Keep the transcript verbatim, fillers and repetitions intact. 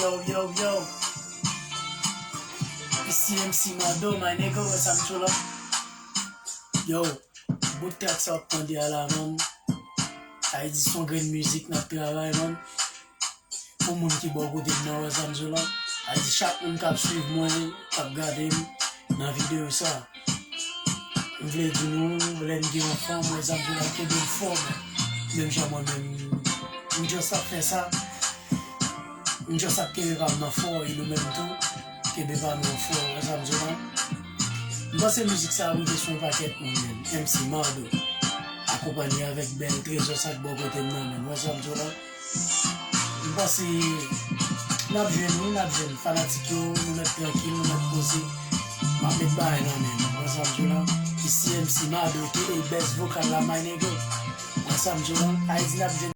Yo, yo, yo. Isi M C Mado, my nigga, wè sa m tjou la. Yo, bout track sa w ap tande a la, man. Sa vle di se yon grenn mizik n ap travay, man. Pou moun ki bò kote m nan, wè sa m di w la. Sa vle di chak moun k ap swiv mwen, k ap gade m nan videyo sa. M vle di nou, lè n gen yon fanm, wè sa m di w la, kenbe l fò, men. Menm jan mwen menm, m just ap fè sa. M just ap kenbe pa m nan fò, e nou menm tou, kenbe pa nou an fò, wè sa m di w la. M panse mizik sa a rive sou yon pakèt moun, menm. M C Mado, akonpanye avèk Bèl Trezò, sa k bò kote m nan, menm. Wè sa m di w la. M panse n ap jwenn, wi, n ap jwenn. Fanatik yo, nou mèt trankil, nou mèt poze. M ap met bagay nan men nou. Wè sa m di w la. Isi M C Mado, aka Best Vocal la, my nigga. Wè sa m di w la. Ayiti, n ap jwenn.